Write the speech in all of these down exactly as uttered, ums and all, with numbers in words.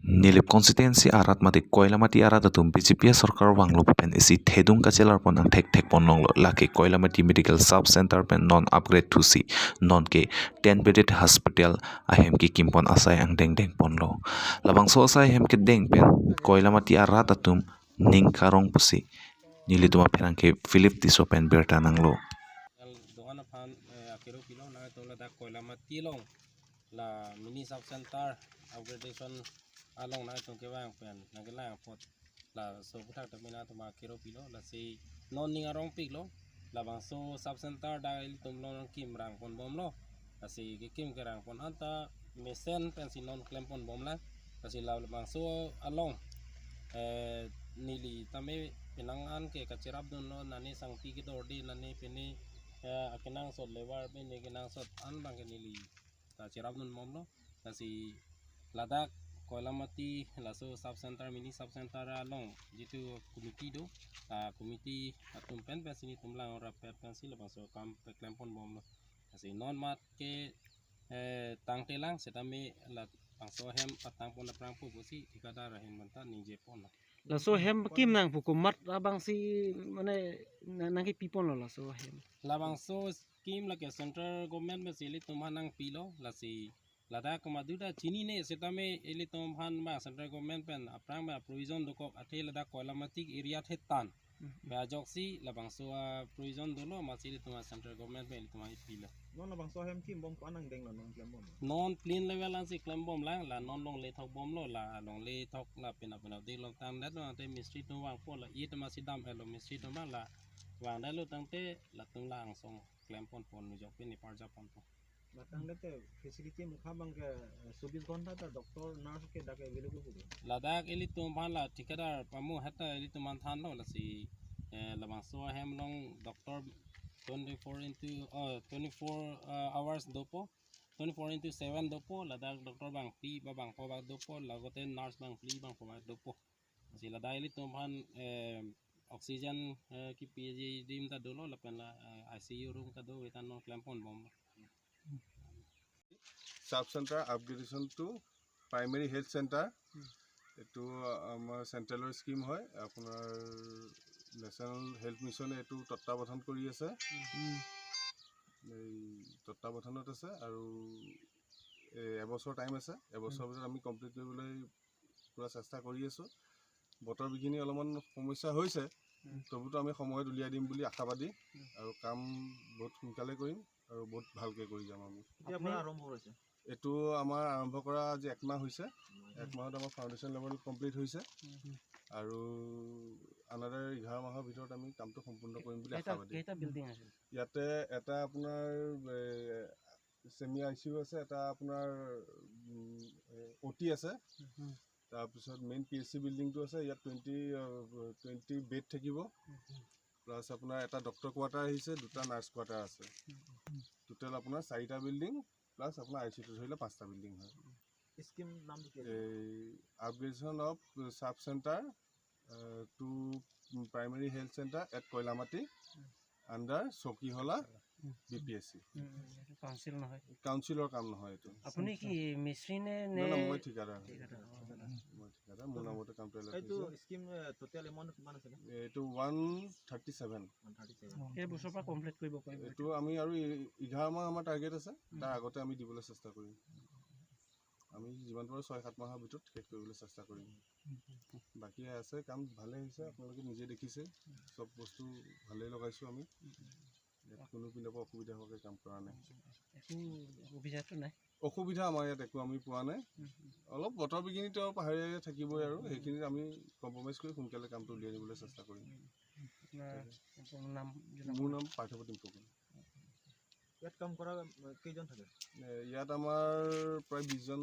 Nilip constituency arat mate Koilamati arat atum B J P sorkar vanglo pen isi thedung kachelar pon angthek thek pon longlo. Lake Koilamati Medical Sub Center pen non upgrade thusi non ke ten bedded hospital ahem kekim pon asai angdeng deng ponlo. Labangso asai ahem kedeng pen Koilamati arat atum ning karong pusi nelitum apherangke Philip Tisso pen birta nanglo. Doan aphan, eh, akero pilo nangtum ladak Koilamati along la mini sub center upgradation along nangtum kevang pen nangkelang apot laso aputhak tame nangtum akero pilo, lasi non ning arongpiklo. Labangso sub center dak ilitum along nangkim rang pon bomlo. Lasi kekim kerang pon anta mesen pensi non klem pon bomlang. Lasi labangso along, eh, neli tame penang an ke kacherap dunlo, nane sangti kedorde, nane pine, eh, akenangsot labour pine kenangsot an abangke neli ta cherap dun bomlo. Lasi ladak Koilamati laso sub center, mini sub center along jitu committee do, ta committee atum pen pensi nelitum lang rapet pensi labangso akam paklem pon bomlo. Lasi non mat ke, eh, tangtelang setame labangso ahem patang pon aphrang pu pusi thikadar ahin manta ningje ponlo. Laso ahem kim nang pu komat abangsi mane na-, nangkepi ponlo laso ahem. Labangso scheme lake central government pensi ilitum aphan nangpilo, lasi ladak komat duta chinine setame ilitum aphan ba central government pen aphrang ba provision dokok athe ladak Koilamati area thetan. Hmm. Ba ajoksi labangso aprovision dolo, amatsi ilitum a central government pen ilitum aphan ipilo. Non labangso ahem kim bom ko-an angdenglo, non klem bomlo? Non plain level ansi klem bomlang, la non longle thok bomlo, la longle thok la pina pina de long tangdetlo, ante mistri atum vangpo, la it amatsi dam-etlo mistri atum vang, la vangdetlo tangte latum la angsong klem pon pon nujok pini parja pon pon. Ladak tangdet facility mukha abangke, eh, chobis ghonta ta doctor, nurse ke dak available pulo? Ladak ilitum aphan la thikadar pamu heta ilitum aphan thanlo, lasi, eh, labangso ahem along doctor twenty-four into, oh, twenty-four, uh, hours dopo, twenty-four into seven dopo, ladak doctor bangphli ba bangpho ba dopo, lagote nurse bangphli bangpho ba dopo. Lasi ladak ilitum aphan, eh, oxygen, eh, kepi adim ta dolo lapen la, eh, I C U room ta do, eta non klem pon bomlo. Sub center upgradation to primary health center। এইটো আমাৰ চেণ্ট্ৰেলৰ স্কিম হয়, আপোনাৰ national health মিছনে এইটো তত্বাৱধান কৰি আছে। এই তত্বাৱধানত আছে আৰু এই এবছৰ টাইম আছে, এবছৰৰ ভিতৰত আমি কমপ্লিট কৰিবলৈ পূৰা চেষ্টা কৰি আছোঁ। বতৰ বিঘিনি অলপমান সমস্যা হৈছে, তবুতো আমি সময়ত উলিয়াই দিম বুলি আশাবাদী আৰু কাম বহুত সোনকালে কৰিম আৰু বহুত ভালকৈ কৰি যাম আমি। কেতিয়াৰ পৰা আৰম্ভ হৈছে? এইটো আমাৰ আৰম্ভ কৰা আজি এক মাহ হৈছে। এক মাহত আমাৰ ফাউণ্ডেশ্যন লেভেল কমপ্লিট হৈছে আৰু আনাদাৰ এঘাৰ মাহৰ ভিতৰত আমি কামটো সম্পূৰ্ণ কৰিম বুলি কেইটা, আশাবাদী। কেইটা বিল্ডিং আছে? ইয়াতে এটা আপোনাৰ, এ, ছেমি আই চি ইউ আছে, এটা আপোনাৰ, উম, এ, অ' টি আছে, তাৰপিছত মেইন পি এইচ চি বিল্ডিংটো আছে, ইয়াত টুৱেণ্টি, আ, টুৱেণ্টি বেড থাকিব, প্লাছ আপোনাৰ এটা ডক্টৰ কোৱাৰ্টাৰ আহিছে, দুটা নাৰ্ছ কোৱাৰ্টাৰ আছে। টোটেল আপোনাৰ চাৰিটা বিল্ডিং প্লাছ আপোনাৰ আই চি ইউটো ধৰিলে পাঁচটা বিল্ডিং হয়। স্কিম নামটো কি আছিল? এই Upgradation of Sub Center, a, to Primary Health Center at Koilamati under চকীহোলা বি পি এছ চি। উম, উম, এইটো কাউন্সিল নহয়। কাউন্সিলৰ কাম নহয় এইটো। আপুনি কি মিস্ত্ৰী নে, নে? নহয়, নহয়, মই ঠিকাদাৰ হয়। ঠিকাদাৰ, অ। মই ঠিকাদাৰ, মোৰ নামতে কামটো এলাট এইটো হৈছে। স্কিম, এ, টোটেল এমাউণ্ট কিমান আছিলে? এইটো one thirty seven. One thirty seven. অ। কেইবছৰৰ পৰা কমপ্লিট কৰিব পাৰিব? এইটো আমি আৰু ই-, এঘাৰ মাহ আমাৰ টাৰ্গেট আছে, তাৰ আগতে আমি দিবলৈ চেষ্টা কৰিম। আমি যিমান পাৰোঁ ছয় সাত মাহৰ ভিতৰত শেষ কৰিবলৈ চেষ্টা কৰিম। বাকী আছে, কাম ভালে হৈছে, আপোনালোকে নিজে দেখিছে, চব বস্তু ভালেই লগাইছোঁ আমি। ইয়াত কোনো পিনৰ পৰা অসুবিধা হোৱাকৈ কাম কৰা নাই। একো অসুবিধাটো নাই? অসুবিধা আমাৰ ইয়াত একো আমি পোৱা নাই। অলপ বতৰ বিঘিনিত পাহাৰীয়া থাকিবই আৰু, সেইখিনিত আমি কম্প্ৰমাইজ কৰি সোনকালে কামটো উলিয়াই আনিবলৈ চেষ্টা কৰিম। আপোনাৰ সম্পূৰ্ণ নাম জনাব? মোৰ নাম পাৰ্থপ্ৰতিম ফুকন। ইয়াত কাম কৰা, উম, কেইজন থাকে? এ, ইয়াত আমাৰ প্ৰায় বিশজন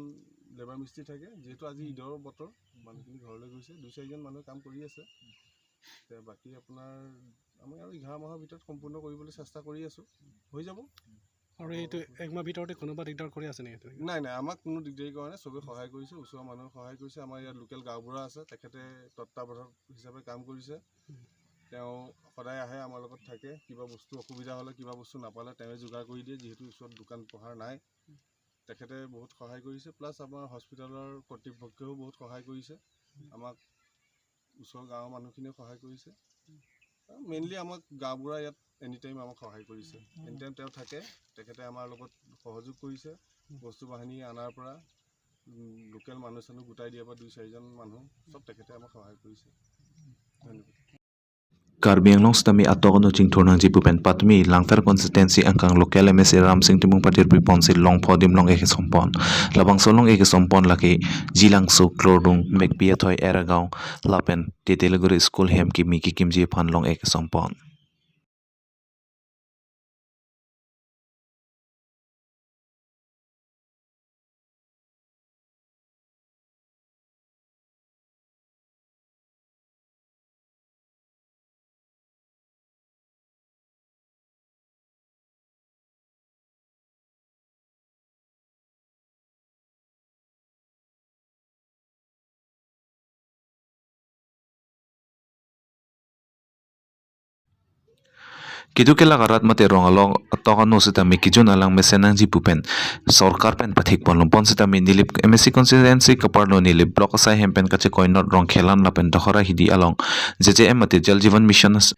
লেবাৰ মিস্ত্ৰী থাকে। যিহেতু আজি ঈদৰ বতৰ, মানুহখিনি ঘৰলৈ গৈছে, দুই চাৰিজন মানুহে কাম কৰি আছে। এতিয়া বাকী আপোনাৰ আমি আৰু এঘাৰ মাহৰ ভিতৰত সম্পূৰ্ণ কৰিবলৈ চেষ্টা কৰি আছোঁ, হৈ যাব। আৰু এইটো এক মাহ ভিতৰতে কোনোবা দিগদাৰ কৰি আছে নেকি? নাই, নাই, আমাক কোনো দিগদাৰী কৰা নাই, চবেই সহায় কৰিছে, ওচৰৰ মানুহে সহায় কৰিছে। আমাৰ ইয়াত লোকেল গাঁওবুঢ়া আছে, তেখেতে তত্ত্বাৱধায়ক হিচাপে কাম কৰিছে। তেওঁ সদায় আহে, আমাৰ লগত থাকে। কিবা বস্তু অসুবিধা হ'লে, কিবা বস্তু নাপালে, তেওঁৱে যোগাৰ কৰি দিয়ে, যিহেতু ওচৰত দোকান পোহাৰ নাই। তেখেতে বহুত সহায় কৰিছে, প্লাছ আমাৰ হস্পিটেলৰ কৰ্তৃপক্ষইও বহুত সহায় কৰিছে। আমাক ওচৰৰ গাঁৱৰ মানুহখিনিয়ে সহায় কৰিছে। মেইনলি আমাক গাঁওবুঢ়া ইয়াত এনি টাইম আমাক সহায় কৰিছে। এনি টাইম তেওঁ থাকে, তেখেতে আমাৰ লগত সহযোগ কৰিছে। বস্তু বাহিনী অনাৰ পৰা, উম, লোকেল মানুহ চানুহ গোটাই দিয়াৰ পৰা দুই চাৰিজন মানুহ চব তেখেতে আমাক সহায় কৰিছে। ধন্যবাদ। Karbi Anglong sitame atok ano chingthur nangji pu pen patumi Langpher constituency angkang local M A C Ramsing Timung patirpi ponsi Longpho adim long-e kesompon. Labangso long-e kesompon lake Jilangso, Klordung, Mekpi Athoi, Eragaon lapen Teteliguri school hem kimi kekimji aphan long-e kesompon. Kedo kelak arat mate rong along atok ano sitame kejun alang mesen nangji pu pen sorkar pen pathik ponlo. Bonsitame Nilip M A C constituency kaparlo Nilip block asai hem pen kachekoinot Rongkhelan lapen Dakhora hidi along J J M mate Jal Jeevan Mission as-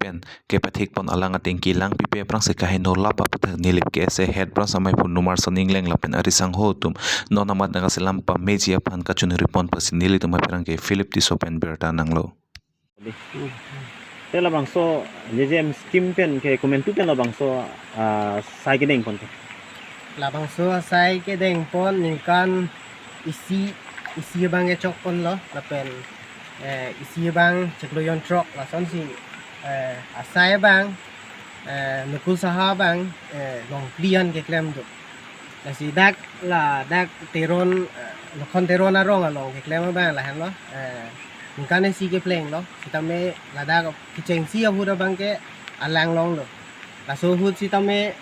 pen kepathik pon alang atengki lang pipe aphrangsi kaheno lap aputhak Nilip K S A head branch amei pu Numarson Engleng lapen ari sangho atum non amat nangkasilam pameji aphan kachunri pon pusi nelitum apherangke Philip Tisso pen birta nanglo. Te labangso J J M scheme pen ke komantu pen labangso, ah, asai kedeng pon ke? Labangso asai kedeng pon ningkan isi, isi abang kechok ponlo lapen, eh, isi abang chiklo jon throk lasonsi, eh, asai abang, eh, Nukul Saha abang, eh, long phli an keklem do. Lasi dak ladak Teron, eh, Lokhon Teron arong along keklem abang lahenlo, eh, ningkan isi keplenglo. Sitame ladak kechengsi ahut abang ke alang longlo. Laso ahut sitame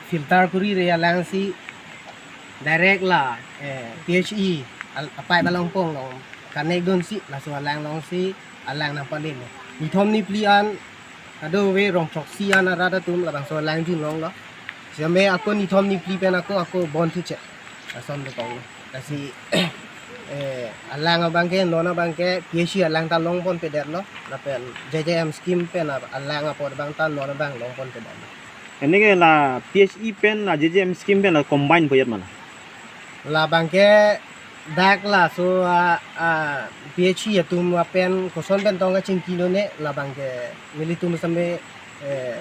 filter kuri re alangsi direct la, eh, P H E al-, apipe along pon long connect dunsi laso alang longsi alang nangpalelo. Nithom niphli an kadokave rong throksi an arat atum labangso alang jun longlo. Sitame ako nithom niphli pen ako, ako bon thuche. Lason dokoklo. Lasi, eh, alang abang ke, non abang ke, P H E alang ta long ponpedetlo. Lapen J J M scheme pen a-, alang apot abang ta non abang long ponpedetlo. Anke la P H E pen la J J M scheme pen la combine po yat ma la? Labang ke dak laso a, a, P H E atum apen koson pen tong kachingkilo ne labang ke nelitum sitame, eh,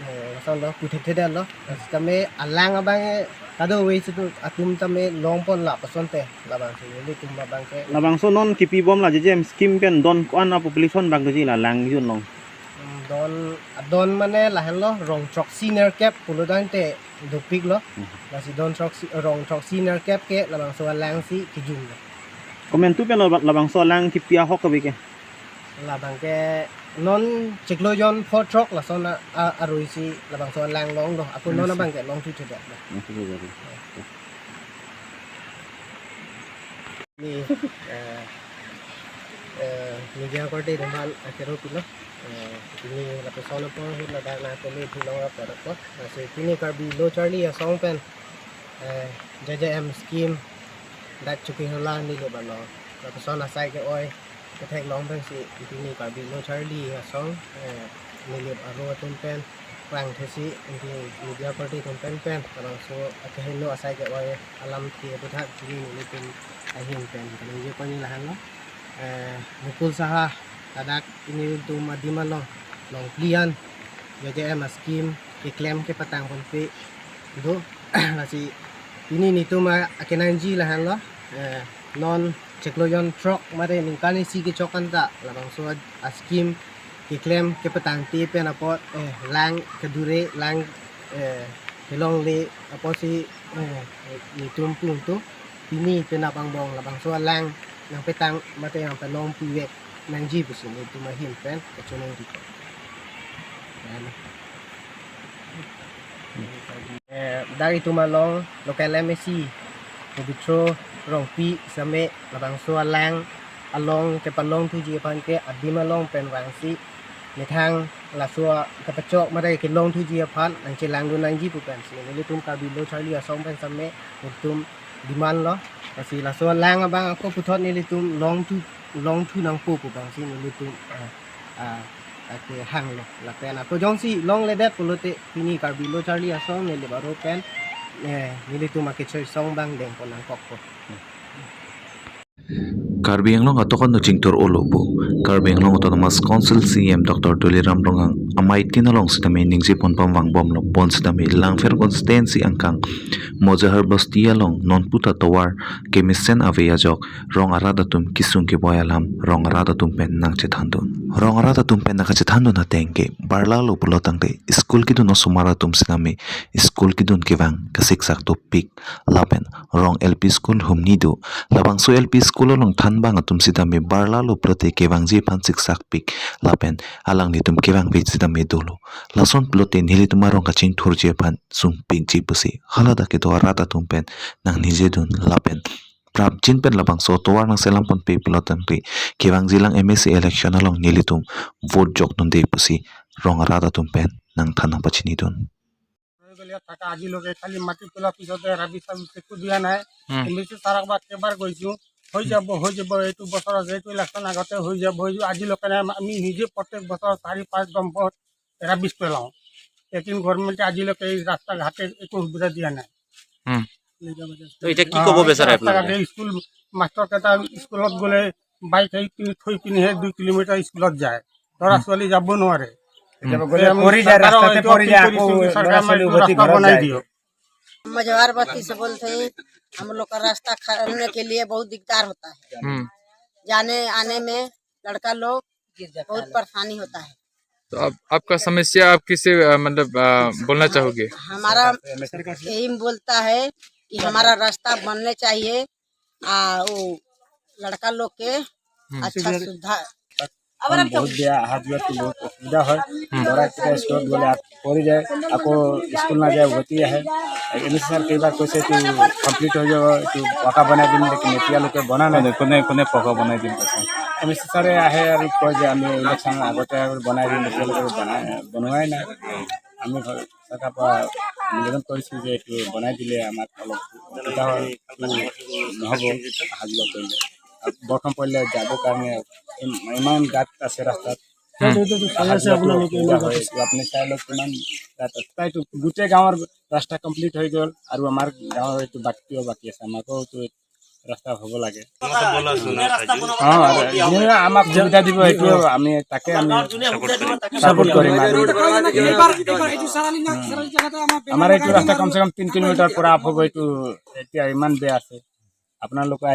eh, lason lo, puthekthedetlo. Sitame alang abang ke kadokave situ atum tame long pon lapuson te labangso nelitum abang ke. Labangso non kipibom la J J M scheme pen don ko-an a population abang keji la lang jun long? Hmm, don, don mane lahenlo rong throksi nerkep pulo tangte dopiklo. Hmm. Lasi don throksi, rong throksi nerkep ke labangso alangsi kejunlo. Komantu pen lo labangso alang kipi ahok kave ke? Labang ke non chiklo jon pho throk lason a, a, aruisi labangso alang longlo. Ako non, hmm, abang ke longthuthedet. Hmm, hmm, hmm. Ni, eh, eh, media korte atum aphan akero pilo. Eh, pini lapuson apor ahut ladak nangpele thilong apor apor. Lasi pini Karbi Lo Charli Asong pen, eh, J J M scheme dak Chokihola Nilip along lapuson asai ke-oi ketheklong pensi pini Karbi Lo Charli Asong, eh, Nilip aro atum pen vangthusi pini media korte atum pen pen labangso akeheno asai ke-oi alamthe aputhak pini nelitum ahin pen kaningje pon lahenlo. Eh, Nukul Saha ladak nelitum adim along long phli an J J M a scheme keklem kepatang ponpe do. Lasi pini nelitum a, akenangji lahenlo. Eh, non chiklo jon throk mate ningkan isi kechok anta labangso a scheme keklem kepatangte pen apot, eh, lang kedure, lang, eh, kelongle apotsi, eh, nelitum pungto pini penap angbong labangso alang nangpetang mate nangpalong pivek nangji pusi nelitum ahin pen kachiningri ko. Eh, dak itum along local M A C Pobitro Rongpi sitame labangso alang along kepalongthuji aphan ke adim along pen vangsi Methang laso kepachok mate kelongthuji aphan nangchelangdun nangji pu pensi nelitum Karbi Lo Charli Asong pen same nelitum demand lo. Lasi laso lang abang ako puthot nelitum longthu longthu nangpo pu abangsi nelitum, ah, ah, ake hanglo. Lapen ako jongsi longledet pulote pini Karbi Lo Charli Asong neli baro pen, eh, nelitum ake choi song abang dengpon nangkokpo. Karbi Anglong atokan nu chingthur olo pu Karbi Anglong Autonomous Council C E M Doctor Tuliram Ronghang amei tin along sitame ningje pon pam vangbomlo. Bonsitame Langpher constituency angkang Mojahar Basti along nonputa tovar kemesen ave ajok rong arat atum kesung keboi alam rong arat atum pen nangchethandun. Rong arat atum pen nangkachethandun ateng ke barlalo pulo tangte school kedun osomar atum sitame school kedun kevang kasiksak topik lapen rong L P school humni do. Labangso L P school along thanbang atum sitame barlalo pulote kevangji aphan siksakpik lapen alanglitum kevangve sitame dolo. Lason pulote nelitum arong kachingthurji aphan sungpikji pusi haladak kedo arat atum pen nangnijedun lapen prapjin pen labangso tovar nangselam ponpe pulo tangte kevangjilang M A C election along nelitum vote jokdunde pusi rong arat atum pen nangthan nangpachinidun. হৈ গ'লে ইয়াত থকা আজিলৈকে খালি মাটি তোলাৰ পিছতে ৰাবি চাবি একো দিয়া নাই। উম। এম এল চি ছাৰক বা কেইবাৰ কৈছো, হৈ যাব, হৈ যাব, এইটো বছৰত যিহেতু ইলেকশ্যন আগতে হৈ যাব, হৈ যাব। আজিলৈকে নাই। আমি নিজে প্ৰত্যেক বছৰ চাৰি পাঁচ নম্বৰত ৰাবিছ পেলাওঁ, লেকিন গভৰ্ণমেণ্টে আজিলৈকে এই ৰাস্তা ঘাটে একো সুবিধা দিয়া নাই। উম। তো এতিয়া কি ক'ব বিচাৰে আপোনালোকে? স্কুল মাষ্টৰকেইটা স্কুলত গ'লে বাইক আহি পিনি থৈ পিনিহে দুই কিলোমিটাৰ স্কুলত যায়, ল'ৰা ছোৱালী যাব নোৱাৰে। কেতিয়াবা গ'লে পৰি যায়, ৰাস্তাতে পৰি যায়, আকৌ ল'ৰা ছোৱালী উভতি ঘৰত যায়গৈ। मजवार बस्ती से बोलते हैं। हम लोग का रास्ता करने के लिए बहुत दिकदार होता है। हम्म। जाने आने में लड़का लोग बहुत परेशानी होता है। तो अब आपका समस्या आप किसे अ, मतलब अ, बोलना चाहोगे? हमारा यही बोलता है कि हमारा रास्ता बनने चाहिए। आ, वो लड़का लोग के अच्छा सुविधा। বহুত বেয়া, অহা যোৱাত বহুত অসুবিধা হয়। ল'ৰাকেইটা স্কুলত গ'লে আক-, পৰি যায়, আকৌ স্কুল নাযায়, উভতি আহে। এম এ চি ছাৰ কেইবাৰ কৈছে, এইটো কমপ্লিট হৈ যাব, এইটো পকা বনাই দিম, লেকিন এতিয়ালৈকে বনা নাই। কোনে কোনে পকা বনাই দিম কৈছে? এম এ চি ছাৰে আহে আৰু কয় যে আমি ইলেকশ্যনৰ আগতে আৰু বনাই দিম, এতিয়ালৈকে বনাই বনোৱাই নাই। আমি চৰকাৰৰ পৰা নিবেদন কৰিছো যে এইটো বনাই দিলে আমাক অলপ সুবিধা হয়, এইটো নহ'ব অহা যোৱা কৰিলে। আৰু বৰষুণ পৰিলে যাবৰ কাৰণে ইম-, ইমান গাঁত আছে ৰাস্তাত। হুম। অহা যোৱাটো অসুবিধা হয়। এইটো আপুনি চাই লওক কিমান গাঁত আছে। প্ৰায়তো গোটেই গাঁৱৰ ৰাস্তা কমপ্লিট হৈ গ'ল আৰু আমাৰ গাঁৱৰ এইটো বাকীও বাকী আছে। আমাকোতো ৰাস্তা হ'ব লাগে। অ, যোনে আমাক সুবিধা দিব, এইটো আমি তাকে আমি ছাপোৰ্ট কৰিম আৰু। আমাৰ এইটো ৰাস্তা কমচে কম তিন কিলোমিটাৰ পৰা আপ হ'ব। এইটো এতিয়া ইমান বেয়া আছে। আপোনালোকে